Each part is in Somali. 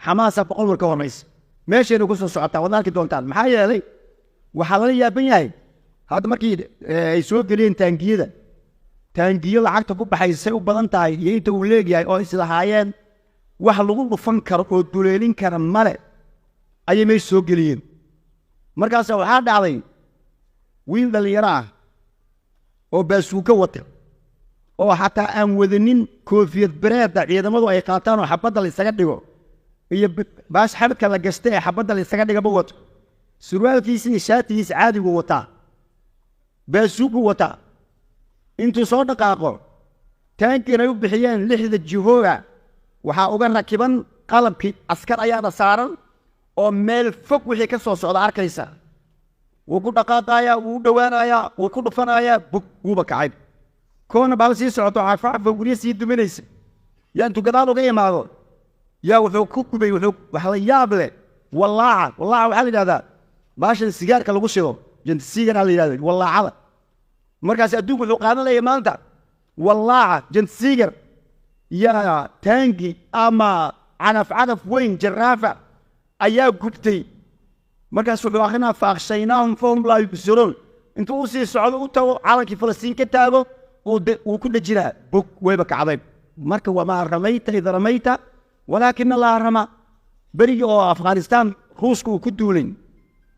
Xamaasa 100 mar ka horreysa. Meeshayna ku soo socotaa waad arki doontaan. Maxaa yeelay, waxaa lala yaaban yahay hadda markii ay soo geliyeen taangiyada, taangiyo lacagta ku baxaysay u badan tahay iyo inta uu leegyahay oo islahaayeen wax lagu dhufan karo oo duleelin kara male ayay meesha soo geliyeen. Markaasa waxaa dhacday wiil dhallinyaro ah oo baasuuko wata oo xataa aan wadanin koofiyad bereedda ciidamadu ay qaataan oo xabadda la isaga dhigo iyo baas xabadka la gasta ee xabadda la isaga dhigaba wato. Surwaalkiisa iyo shaatigiisa caadigu wataa, baasuuku wataa. Intuu soo dhaqaaqo, taankiin ay u bixiyeen lixda jihooga waxaa uga rakiban qalabkii askar ayaana saaran oo meel fog wixii ka soo socda arkaysa. Wuu ku dhaqaaqayaa, wuu u dhowaanayaa, wuu ku dhufanayaa, bug, wuuba kacay. Koona baal sii socoto, cafacfa guryo sii duminaysa yaa intuu gadaal uga imaado yaa wuxuu ku gubay. Wuxuu wax la yaab leh wallaaca. Wallaaca waxaa la yidhahdaa baashan sigaarka lagu shido, jantisiigana la yidhahda wallaacada. Markaas adduunku wuxuu qaadanaya maanta wallaaca jantisiigar yaa taangi ama cagaf cagaf weyn jaraafa ayaa gubtay. Markaas wuxuu akrinaa "فأغشيناهم فهم لا يبصرون". Intuu usii socdo, u tago, calankii Falastiin ka taago, wuu ku dhejinaa, bog, wayba kacday. Marka وما رميت إذ رميت ولكن الله رمى. Berigii oo Afghanistan Ruushka uu ku duulay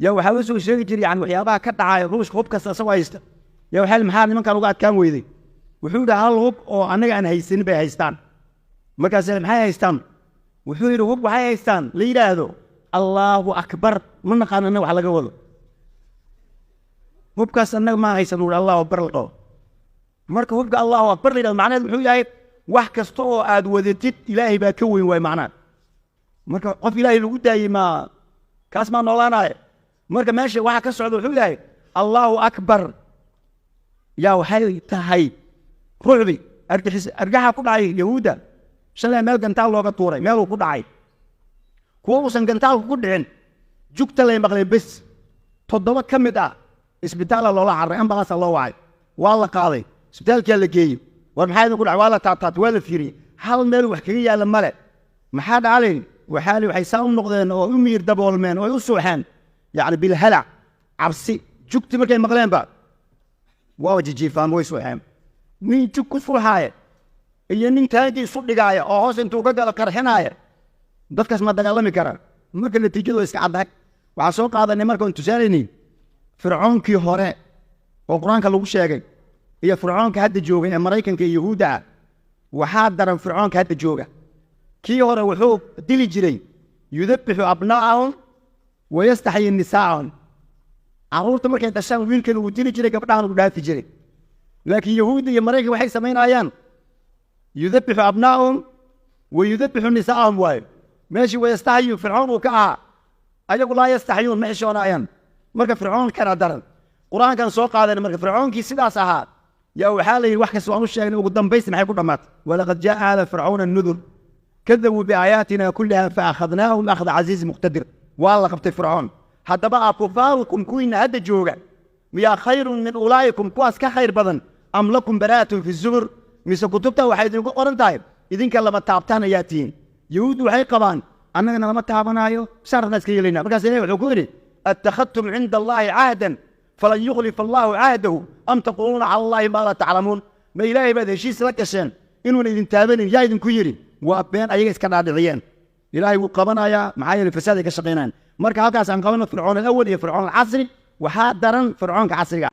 yaa waxaa la soo sheegi jiray, yani waxyaabaha ka dhacaya Ruushka, hub kasta isagoo haysta yaa waxaa maxaa nimankan uga adkaan weyday? Wuxuu yidhi hal hub oo annaga aan haysanin bay haystaan. Markaas maxay haystaan? Wuxuu yidhi hub waxay haystaan la yidhaahdo "الله أكبر". Ma naqaan annaga wax laga wado hubkaas, annaga ma haysan. Uu "الله أكبر" la dhaho. Marka hubka "الله أكبر" la yidhahdo macnaheed muxuu yahay? Wax kasta oo aad wadatid Ilaahay baa ka weyn waay macnaha. Marka qof Ilaahay lagu daayey maa kaas maa noolaanaya? Marka meesha waxa ka socda wuxuu yahay "الله أكبر" yaa waxay tahay rucbi argixis argaxa ku dhacay Yahuudda. Shalay meel gantaal looga tuuray, meeluu ku dhacay, kuwa uusan gantaalku ku dhicin jugta lay maqleen bes. Toddoba ka mid ah isbitaala loola carray, ambalaasa loo wacay, waa la qaaday, isbitaalkaa la geeyey. War maxaa idin ku dhacay? Waa la taabtaatay, waa la fiiriyey, hal meel wax kaga yaalla male. Maxaa dhacalay? Waxaa li waxay saa u noqdeen oo u miir daboolmeen oo u suuxeen, yacni بالهلع, cabsi. Jugti markay maqleenba waaba jijiifaan, way suuxeen. Nin jug ku suuxaaya iyo nin taagii isu dhigaaya oo hoos intuu ka galo qarxinaaya, dadkaas ma dagaalami karaan? Marka natiijadu waa iska caddahay. Waxaan soo qaadanay marka oon tusaalaynay Fircoonkii hore oo Qur-aanka lagu sheegay iyo Fircoonka hadda jooga ee Maraykanka iyo Yahuudda ah. Waxaa daran Fircoonka hadda jooga. Kii hore wuxuu dili jiray يذبح أبناءهم ويستحيي نساءهم. Carruurta markay dhashaan wiilkan uu dili jiray, gabdhahan uu dhaafi jiray. Laakiin Yahuudda iyo Maraykanka waxay samaynayaan يذبح أبناءهم ويذبح نساءهم waayo. Meeshii ويستحيي Fircoon uu ka ahaa, ayagu لا يستحيون, ma xishoonayaan. Marka Fircoon kana daran. Qur-aankan soo qaadan. Marka Fircoonkii sidaas ahaa yaa waxaa la yidhi wax kasta waan u sheegnay, ugu dambaysi maxay ku dhammaatay? ولقد جاء آل فرعون النذر كذبوا بآياتنا كلها فأخذناهم أخذ عزيز مقتدر. Waa la qabtay Fircoon. Haddaba أكفاركم, kuwiina hadda jooga, miyaa خير من أولئكم, kuwaas ka khayr badan? أم لكم براءة في الزبر, mise kutubta waxay idinku qoran tahay idinka lama taabtaan ayaa tihiin? Yahuuddu waxay qabaan annagana lama taabanaayo, saarna iska yeelayna. Markaas Ilahi wuxuu ku yidhi أتخذتم عند الله عهدا فلن يخلف الله عهده أم تقولون على الله ما لا تعلمون. Ma Ilaahay baad heshiis la gasheen inuuna idin taabanin? Yaa idinku yidhi? Waa been ayaga iska dhaadhiciyeen. Ilaahay wuu qabanayaa, maxaa yeelay fasaad ay ka shaqaynayaan. Marka halkaas aan qabano fircoon الأول iyo fircoon العصري, waxaa daran fircoonka casriga.